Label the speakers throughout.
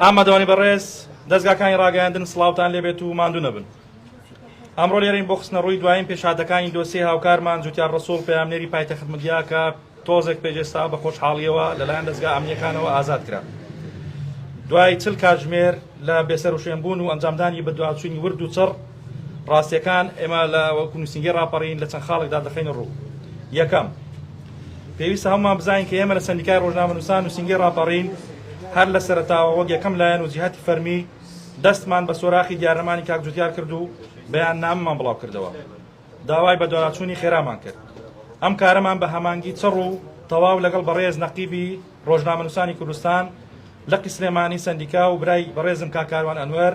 Speaker 1: ئامادەوانی بەڕێز دەستگاکانی ڕاگەیاندن سڵاوتان لێبێت و ماندوو نەبن. ئەمڕۆ لێرەین بۆ خستنە ڕووی دوایین پێشهاتەکانی دۆسیەی هاوکارمان جوتیار ڕەسوڵ پەیامنێری پایتەخت مدیا کە تۆزێک پێش ئێستا بە خۆشحاڵیەوە لەلایەن دەزگا ئەمنیەکانەوە ئازاد کرا. دوای 40 کاتژمێر لە بێسەروشوێنبوون و ئەنجامدانی بەدواچوونی ورد و چڕ ڕاستیەکان ئێمە لە وەکو نووسینگەی ڕاپەڕین لە چەند خاڵێکدا دەخەینە ڕوو. یەکەم، پێویستە هەموومان بزانین کە ئێمە لە سەندیکای ڕۆژنامەنووسان نووسینگەی ڕاپەڕین هەر لە سەرەتاوە وەک یەکەم لایەن و جیهەتی فەرمی دەستمان بە سۆراخی دیارنەمانی کاک جوتیار کرد و بەیاننامەمان بڵاو کردەوە داوای بەدواداچوونی خێرامان کرد. ئەم کارەمان بە هەمانگی چڕ و تەواو لەگەڵ بەڕێز نەقیبی ڕۆژنامەنووسانی کوردستان لقی سلێمانی سەندیکا و برای بەڕێزم کاک کاروان ئەنوەر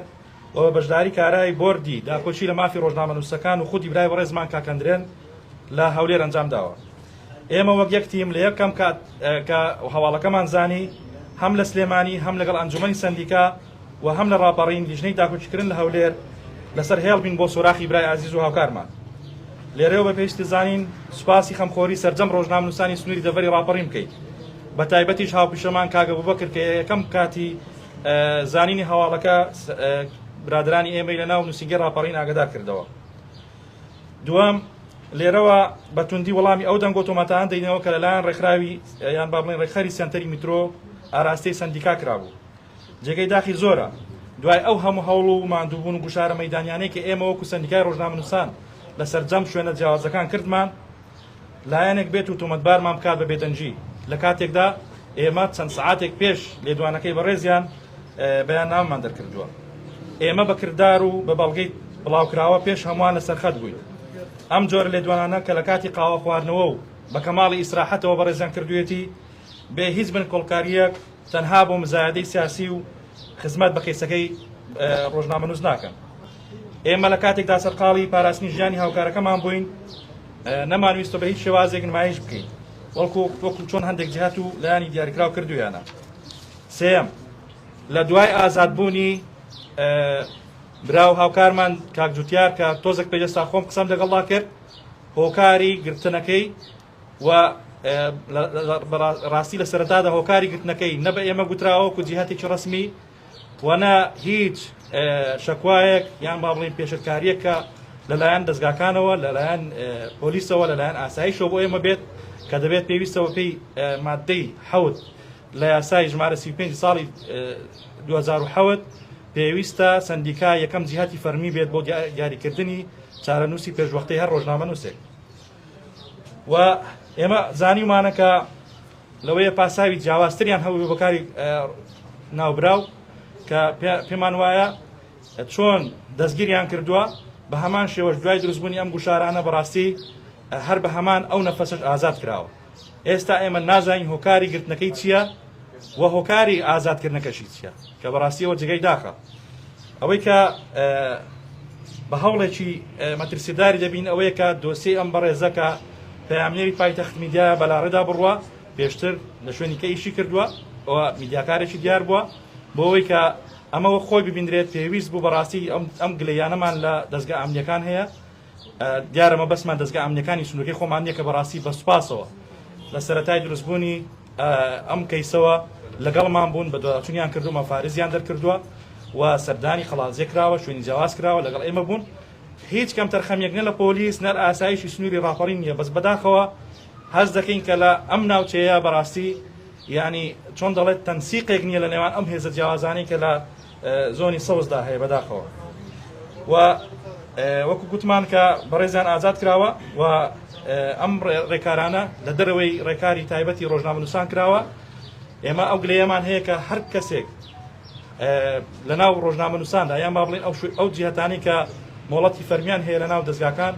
Speaker 1: و بە بەشداری کارای بۆردی داکۆکی لە مافی ڕۆژنامەنووسەکان و خودی برای بەڕێزمان کاک ئەندرێن لە هەولێر ئەنجام داوە. ئێمە وەک یەک تیم لە یەکەم کات کە هەواڵەکەمان زانی هەم لە سلێمانی هەم لەگەڵ ئەنجومەنی سەندیکا و هەم لە ڕاپەڕین لیژنەی داکۆکیکردن لە هەولێر لەسەر هێڵ بین بۆ سۆراخی برای ئازیز و هاوکارمان. لێرەوە بە پێویستی زانین سوپاسی خەمخۆری سەرجەم ڕۆژنامەنووسانی سنووری دەڤەری ڕاپەڕین بکەین بە تایبەتیش هاوپیشەمان کاک ئەبوبەکر کە یەکەم کاتی زانینی هەواڵەکە برادرانی ئێمەی لە ناو نووسینگەی ڕاپەڕین ئاگدار کردەوە. دووەم، لێرەوە بە توندی وەڵامی ئەو دەنگۆ تۆمەتانە دەینەوە کە لەلایەن ڕێکخراوی یان با بڵێین ڕێکخەری سەنتەری میترۆ ئاراستەی سەندیکا کرابوو. جێگەی داخی زۆرە دوای ئەو هەموو هەوڵ و ماندووبوون و گوشارە مەیدانیانەی کە ئێمە وەکو سەندیکای ڕۆژنامەنووسان لە سەرجەم شوێنە جیاوازەکان کردمان، لایەنێک بێت و تۆمەتبارمان بکات بە بێدەنگی لە کاتێکدا ئێمە چەند سەعاتێک پێش لێدوانەکەی بەڕێزیان بەیاننامەمان دەرکردووە. ئێمە بە کردار و بە بەڵگەی بڵاوکراوە پێش هەمووان لەسەر خەت بووین. ئەم جۆرە لێدوانانە کە لە کاتی قاوە خواردنەوە و بە کەماڵی ئیسراحەتەوە بەڕێزیان کردوویەتی بێ هیچ بنکۆڵکارییەک تەنها بۆ مزایەدەی سیاسی و خزمەت بە کەیسەکەی ڕۆژنامەنووس ناکەن. ئێمە لە کاتێکدا سەرقاڵی پاراستنی ژیانی هاوکارەکەمان بووین نەمانویستە بە هیچ شێوازێک نمایش بکەین وەکو وەکو چۆن هەندێک جهات و لایەنی دیاریکراو کردویانە. سێیەم، لە دوای ئازادبوونی برا و هاوکارمان کاک جوتیار کە تۆزێک پێش ئێستا خۆم قسەم لەگەڵدا کرد هۆکاری گرتنەکەی و ڕاستی لە سەرەتادا هۆکاری گرتنەکەی نە بە ئێمە گوتراوە وەکو جیهاتێکی ڕەسمی و نە هیچ شەکوایەک یان با بڵێین پێشلکارییەک کە لەلایەن دەزگاکانەوە لەلایەن پۆلیسەوە لەلایەن ئاسایشەوە بۆ ئێمە بێت کە دەبێت پێویستەوە پێی مادەی حەوت لە یاسای ژمارە 35 ساڵی 2007 پێویستە سەندیکا یەکەم جیهاتی فەرمی بێت بۆ دیاریکردنی چارەنووسی پێشوەختەی هەر ڕۆژنامەنووسێک و ئێمە زانیومانە کە لەوەیە پاساوی جیاوازتریان هەبوو بۆ کاری ناوبراو کە پێمان وایە چۆن دەستگیریان کردووە بە هەمان شێوەش دوای دروستبوونی ئەم گوشارانە بەڕاستی هەر بە هەمان ئەو نەفەسەش ئازاد کراوە ئێستا ئێمە نازانین هۆکاری گرتنەکەی چییە و هۆکاری ئازادکردنەکەشی چییە کە بەڕاستیەوە جێگەی داخە ئەوەی کە بە هەوڵێکی مەترسیداری دەبین ئەوەیە کە دۆسیەی ئەم بەڕێزە کە پەیامنێری پایتەخت میدیا بەلاڕێدا بڕوا پێشتر لە شوێنی کە ئیشی کردووە ئەوە میدیاکارێکی دیار بووە بۆ ئەوەی کە ئەمە وەک خۆی ببینرێت پێویست بوو بەڕاستی ئەم گلەیانەمان لە دەزگا ئەمنیەکان هەیە دیارە مەبەستمان دەزگا ئەمنیەکانی سنوورەکەی خۆمان نییە کە بەڕاستی بە سوپاسەوە لە سەرەتای دروستبوونی ئەم کەیسەوە لەگەڵمان بوون بە دواداچوونیان کردو مەفارزیان دەرکردووە و سەردانی قەڵادزێ کراوە شوێنی جیاواز کراوە لەگەڵ ئێمە بوون هیچ کەم تەرخەمیەک نە لە پۆلیس نە لە ئاسایشی سنووری ڕاپەڕین نییە بەس بەداخەوە هەست دەکەین کە لە ئەم ناوچەیە بەڕاستی یعنی چۆن دەڵێت تەنسیقێک نییە لە نێوان ئەم هێزە جیاوازانەی کە لە زۆنی سەوزدا هەیە بەداخەوە و وەکو گوتمان کە بەڕێزیان ئازاد کراوە و ئەم ڕێکارانە لە دەرەوەی ڕێکاری تایبەتی ڕۆژنامەنووسان کراوە ئێمە ئەو گلەیەمان هەیە کە هەر کەسێک لە ناو ڕۆژنامەنووساندا یان با بڵێن ئەو ئەو جیهتانی کە مۆڵەتی فەرمیان هەیە لە ناو دەستگاکان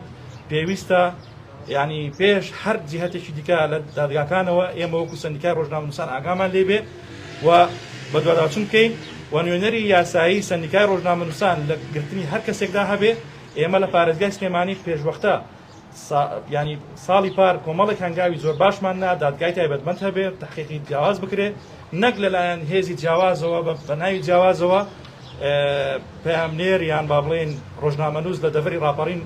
Speaker 1: پێویستە ینی پێش هەر جیهتێکی دیکە لە دادگاکانەوە ئێمە وەکو سندیکای ڕۆژنامەنووسان ئاگامان لێ بێ و بەدواداچوون بکەین و نوێنەری یاسایی سەندیکای ڕۆژنامەنووسان لە گرتنی هەر کەسێکدا هەبێ، ئێمە لە پارێزگای سلێمانی پێشوەختە ینی ساڵی پار کۆمەڵێک هەنگاوی زۆر باشمان نا دادگای تایبەتمەند هەبێ تحقیقی جیاواز بکرێ نەک لەلایەن هێزی جیاوازەوە بە ناوی جیاوازەوە پەیامنێر یان با بڵێین ڕۆژنامەنووس لە دەڤەری ڕاپەڕین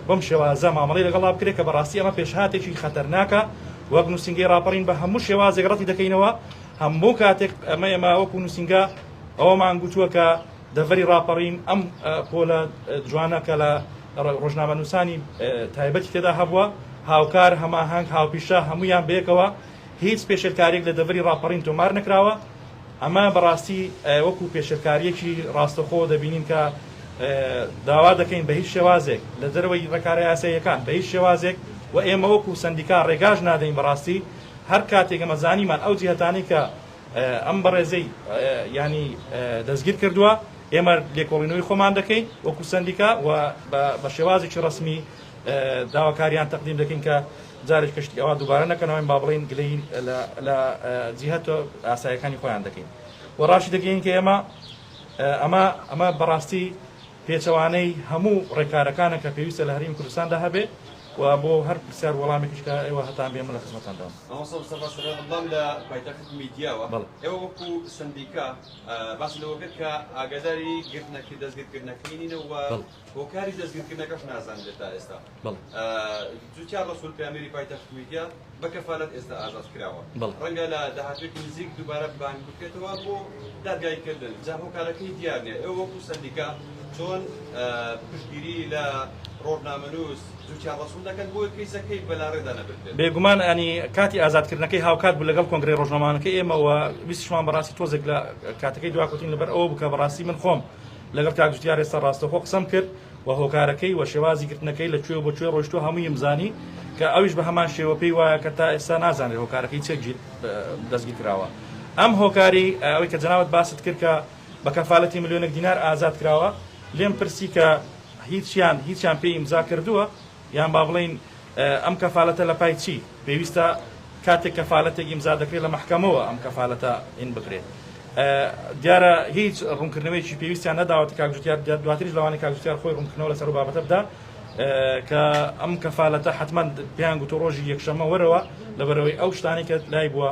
Speaker 1: بەم شێوازە مامەڵەی لەگەڵا بکرێت کە بەڕاستی ئەمە پێشهاتێکی خەتەرناکە. وەک نووسینگەی ڕاپەڕین بە هەموو شێوازێک ڕەتی دەکەینەوە. هەموو کاتێک ئەمە ئێمە وەکو نووسینگە ئەوەمان گوتووە کە دەڤەری ڕاپەڕین ئەم پۆلە جوانە کە لە ڕۆژنامەنووسانی تایبەتی تێدا هەبووە، هاوکار، هەماهەنگ، هاوپیشە هەموویان بەیەکەوە هیچ پێشێلکاریەک لە دەڤەری ڕاپەڕین تۆمار نەکراوە. ئەمە بەڕاستی وەکو پێشێلکاریەکی ڕاستەخۆ دەبینین کە داوا دەکەین بە هیچ شێوازێک لە دەرەوەی ڕێکارە یاساییەکان بە هیچ شێوازێک و ئێمە وەکو سەندیکا ڕێگاش نادەین بەڕاستی هەر کاتێک ئەمە زانیمان ئەو جیهەتانەی کە ئەم بەڕێزەی ینی دەستگیر کردووە ئێمە لێکۆڵینەوەی خۆمان دەکەین وەکو سەندیکا و بە شێوازێکی ڕسمی داواکاریان تەقدیم دەکەین کە جارێک کەشتی ئەوە دووبارە نەکەنەوەین با بڵین گلەی لە جیهەتە ئاسایەکانی خۆیان دەکەین و ڕاشی دەگەین کە ئێمە ئەمە ئەمە بەڕاستی پێچەوانەی هەموو ڕێکارەکانە کە پێویستە لە هەرێمی کوردستاندا هەبێ و بۆ هەر پرسیار وەڵامێکیش کە ئێوە هەتان بێ من لە خزمەتاندام.
Speaker 2: مامۆستا مستەفا سەرەت بەڵام لە پایتەخت میدیاوە ئێوە وەکو سەندیکا باس لەوە کرد کە ئاگاداری گرتنەکەی دەستگیرکردنەکەی نینە و هۆکاری دەستگیرکردنەکەش نازانرێت تا ئێستا. جوتیار ڕەسول پەیامنێری پایتەخت میدیا بە کەفالەت ئێستا ئازاد کراوە. ڕەنگە لە داهاتوویەکی نزیک دووبارە بانگ بکرێتەوە بۆ دادگاییکردن، جا هۆکارەکەی دیار نییە. ئێوە وەکو سەندیکا چۆن پشتگیری لە ڕۆژنامەنووس جوتیار ڕەسول دەکەن بۆی کەیسەکەی بەلاڕێدا نەبردرێت؟
Speaker 1: بێگومان ینی کاتی ئازادکردنەکەی هاوکات بوو لەگەڵ کۆنگرەی ڕۆژنامەوانەکەی ئێمە و ویستیشمان بەڕاستی تۆزێک لە کاتەکەی دواکەوتین لەبەر ئەوە بوو کە بەڕاستی من خۆم لەگەڵ کاک جوتیار ئێستا ڕاستەوخۆ قسەم کرد و هۆکارەکەی و شێوازی گرتنەکەی لە کوێ و بۆ کوێ ڕۆیشتووە هەموویم زانی کە ئەویش بە هەمان شێوە پێی وایە کە تا ئێستا نازانرێت هۆکارەکەی چیە گیر دەستگیر کراوە ئەم هۆکاری ئەوەی کە جەنابت باست کرد کە بە کەفالەتی ملیۆنێک دینار ئازاد کراوە لێم پرسی کە هیچیان هیچیان پێی ئیمزا کردووە یان با بڵێین ئەم کەفالەتە لە پای چی پێویستە کاتێک کەفالەتێک ئیمزا دەکرێت لە مەحکەمەوە ئەم کەفالەتە ئین بکرێت دیارە هیچ ڕوونکردنەوەیەکی پێویستیان نەداوەتە کاک جوتیار دواتریش لەوانەیە کاک جوتیار خۆی ڕوونکردنەوە لەسەر ئەو بابەتە بدا کە ئەم کەفالەتە حتمما پێیان گوتو ڕۆژی یەکشەممە وەرەوە لەبەرەوەی ئەو شتانی کە لای بووە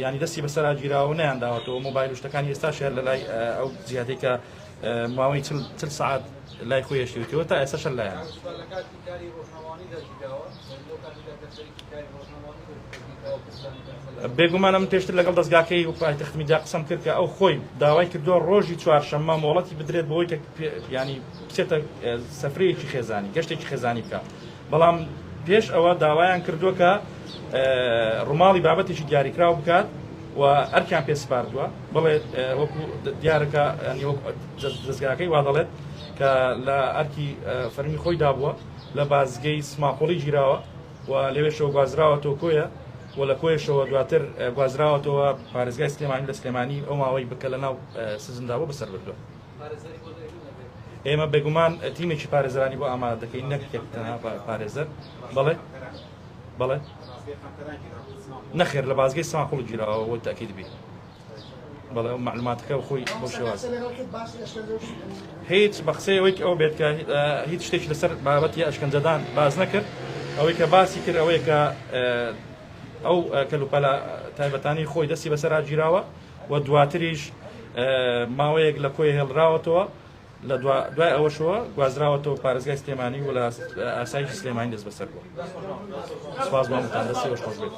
Speaker 1: ینی دەستی بەسەرا گیراوە و نەیان داوەتەوە مۆبایل و شتەکانی ئێستا شێر لە لای ئەو زیادەی کە ماوەی چل سعات لای خۆی هێشتوێتەوە تا ئێستا شەر لایەن. بێگومان من پێشتر لەگەڵ دەستگاکەی و پایتەخت میدیا قسەم کرد کە ئەو خۆی داوای کردووە ڕۆژی چوارشەممە مۆڵەتی بدرێت بۆی کە ینی بچێتە سەفرەیەکی خێزانی گەشتێکی خێزانی بکە بەڵام پێش ئەوە داوایان کردووە کە ڕووماڵی بابەتێکی دیاریکراو بکات و ئەرکیان پێ سپاردووە بڵێ وەکو دیارەکە ینی وەک دەستگاکەی وا دەڵێت کە لە ئەرکی فەرمی خۆی دابووە لە بازگەی سماقوڵی گیراوە و لەوێشەوە گوازراوەتەوە کۆیە و لە کۆیەشەوە دواتر گوازراوەتەوە پارێزگای سلێمانی لە سلێمانی ئەو ماوەی بکە لە ناو سزندا بۆ بەسەر بردووە. ئێمە بێگومان تیمێکی پارێزەرانی بۆ ئامادە دەکەین نەک یەک تەنها پارێزەر بەڵێ بەڵێ نەخێر لە بازگەی سماقوڵ گیراوە بۆ تاکید بی بەڵێ ئەو معلوماتەکە خۆی بۆ شێواز هیچ بە قسەی ئەوەی ئەو بێت کە هیچ شتێکی لەسەر بابەتی ئەشکەنجەدان باز نەکرد ئەوەی کە باسی کرد ئەوەیە کە ئەو کەلوپەلە تایبەتانی خۆی دەستی بەسەرا گیراوە و دواتریش ماوەیەک لە کۆیە هێڵراوەتەوە لە دوای ئەوەشەوە گوازراوەتەوە پارێزگای سلێمانی و لە ئاسایشی سلێمانی دەست بەسەر بووە. سپاس بۆ هەمووتان دەستی ئێوەش خۆش بێت.